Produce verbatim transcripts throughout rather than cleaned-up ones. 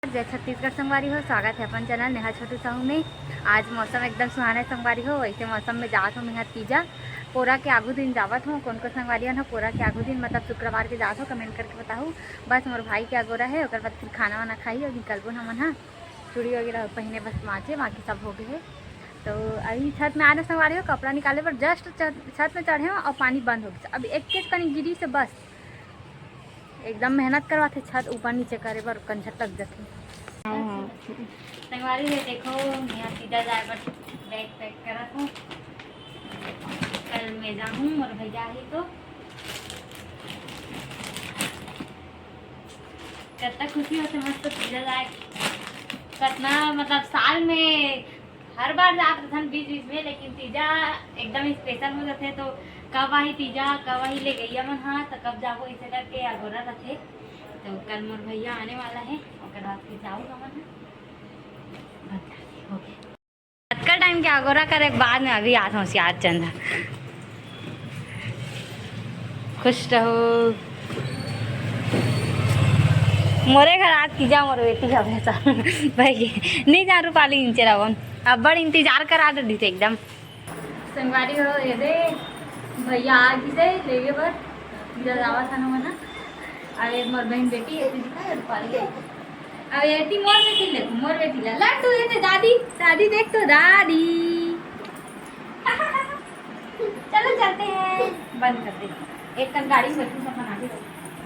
जय छत्तीसगढ़ संगवारी हो, स्वागत है अपन चैनल नेहा छोटू साहू में। आज मौसम एकदम सुहाना है संगवारी हो, वैसे मौसम में जात हो मेहा तीजा पोरा के आगू दिन जावत हो। कौन कौन संगवारी हो पोरा के आगू दिन, मतलब शुक्रवार के जात हो, कमेंट करके बताहू। बस मोर भाई के अगोरा है, ओकर बाद फिर खाना वाना खाई और निकलबो हमन हा। चूड़ी वगैरह पहिने बस बाँचे, बाकी सब हो गए है। तो अभी छत में आने संगवारी हो, कपड़ा निकाले बर जस्ट छत में चढ़े हो और पानी बंद हो गया। अब एक के कनी गिरी से बस एकदम मेहनत करवाथे छत ऊपर नीचे करे बर, कंझट लग जाथे। हाँ, हाँ। संगवारी हो देखो, मेहा सीधा जाए बर बैग पैक करत हूँ। कल मैं जाहूँ मोर भैया ही तो। कतना खुशी होथे मस्त तीजा जाए, कतना मतलब साल में हर बार जात रथन बीच बीच में, लेकिन तीजा एकदम स्पेशल हो जाथे। तो कब आही तीजा, कब आही ले गैया मन हा, तो कब जाबो, इसे करके अगोरा रथे। तो कल मोर भैया आने वाला है, ओकर बाद फिर जाऊ हमन। बता दे, हो गया। अतका टाइम के अगोरा करे के बाद में अभी आत होशियार चंद। खुश रहो। मोरे घर आज तीजा मोर बेटी हवे सा। भाई के नहीं जा रूपाली इंचे रवन। अब्बड़ इंतजार करा डरिस एकदम। संगवारी हो, ये दे भैया आ गिसे लेगे बर। तीजा जावत हन हमन। अरे मोर बहन बेटी है, तुझे रूपाली है। अब ये थी मोर बेटी, ले मोर बेटी ला लड्डू देते दादी। दादी देख तो दादी। चलो चलते हैं, बंद कर दे। एक कन गाड़ी में बैठू सब बना के।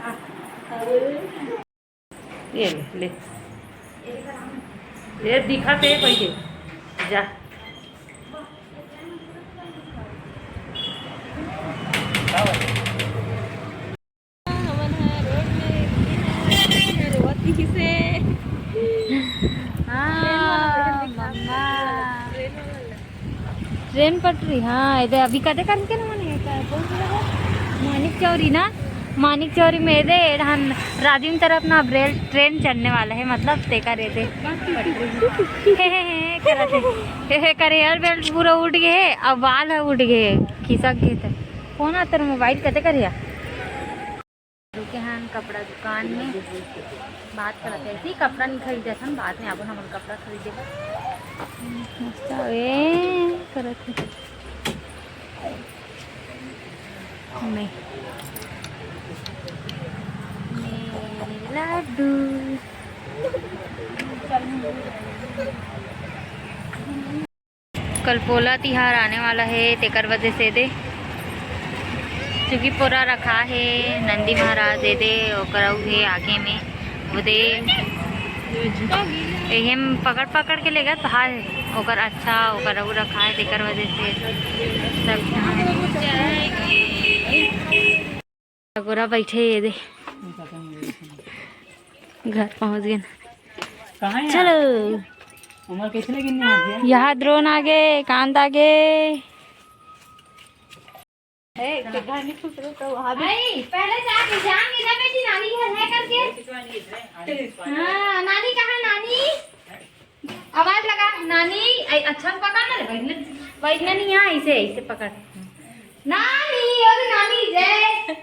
हाँ। ये ले, ले। ये दिखा ते पहले। जा। हमन ह रोड में रोवत ही से। हाँ, मम्मा। ट्रेन पटरी, हाँ, एदे अभी कदे करके ना मने, का, कौन सा जगह? मानिक चौरी ना, मानिक चौरी में एदे एडहन राजिम तरफ ना अब रेल ट्रेन चलने वाला है, मतलब तेकर एदे। हे, हे, हे, करत हे। हे, हे, करे एयर बेल्ट पूरा उठ गए है, अब बाल है उठ गए है, खिसक गए थे। फोन आता मोबाइल कते करिया? रुके हन कपड़ा दुकान में, बात करत हे। ऐसे ही कपड़ा नहीं खरीदे हन, बाद में आबो हमन कपड़ा खरीदे बर। मस्त ए करत हे। मैं, मैं लड्डू। कल पोला तिहार आने वाला है, तेकर वजह से दे चुकी पोरा रखा है। नंदी महाराज दे दे, ओकर अउ हे आगे में, वो दे, एहे में पकड़ पकड़ के लेगा तो हाय, ओकर अच्छा, ओकर अउ रखा है, तेकर वजह से सब अगोरा बैठे ये दे। घर पहुंच गए। कहाँ है चलो। उमर कैसे लगी नहीं आती है? यहाँ ड्रोन आ गए, कांत आ गए। ए, के घर में खुश रहो तो वहाँ भी। भाई, पहले जाके जान के ना बेटी, नानी घर है करके। हाँ, नानी कहाँ, नानी? आवाज लगा, नानी। ऐ, अच्छा से पकड़ ना रे, बैठने, बैठने नहीं यहाँ, ऐसे, ऐसे पकड़। नानी, ओ रे नानी, जय।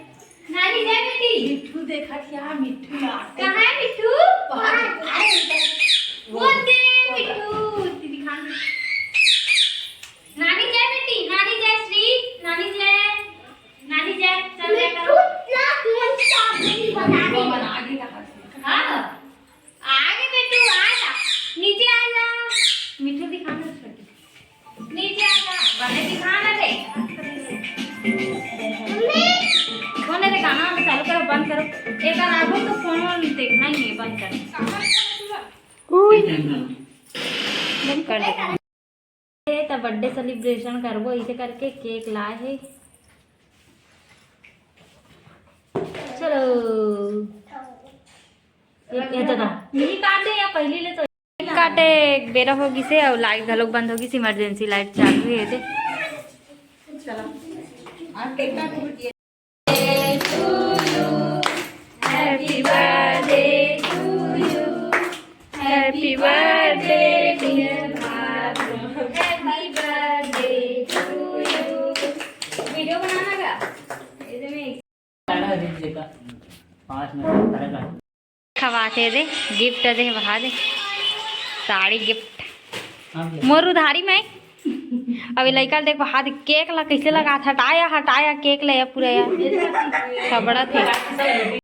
नानी, जय बेटी। मिट्ठू देखा क्या, मिट्ठू आ गए। कहाँ है मिट्ठू? बाहर। कहाँ है? वो दे मिट्ठू, दिखा। नानी जय बेटी, नानी जय श्री, नानी जय, नानी जय, चल जय करो। मिट्ठू plus मंचा बना दे। बना दे कहाँ से? हाँ। आगे बेटू, आ जा, नीचे आ जा। मिट्ठू दिखाना छोटी, नीचे आ जा, बने दिखाना रे। कौन है रे, गाना वाना चालू करो, बंद करो। एक बार आगो तो फोन वोन देखना ही नहीं है, बंद कर। कर दे। ये तो बर्थडे सेलिब्रेशन करबो, इसे करके केक लाए है। चलो। ये, ये तो था। नहीं काटे या पहली ले तो। काटे एक बेरा हो गिसे और लाइट घलोक बंद हो गिस, इमरजेंसी लाइट चालू है ते। चलो। आज केक काट। Happy birthday to you, happy birthday dear बाबू, happy birthday to you। Video बनाना का? ये तो मैं पाँच मिनट खड़ा कर। खवात दे दे, गिफ्ट दे, बहा दे, साड़ी गिफ्ट। मोर उधारी में। अभी लइका ल देख, बहा दे, केक ला कैसे लगात, हटाया, हटाया, केक ले पूरा यार, छबड़ा थे।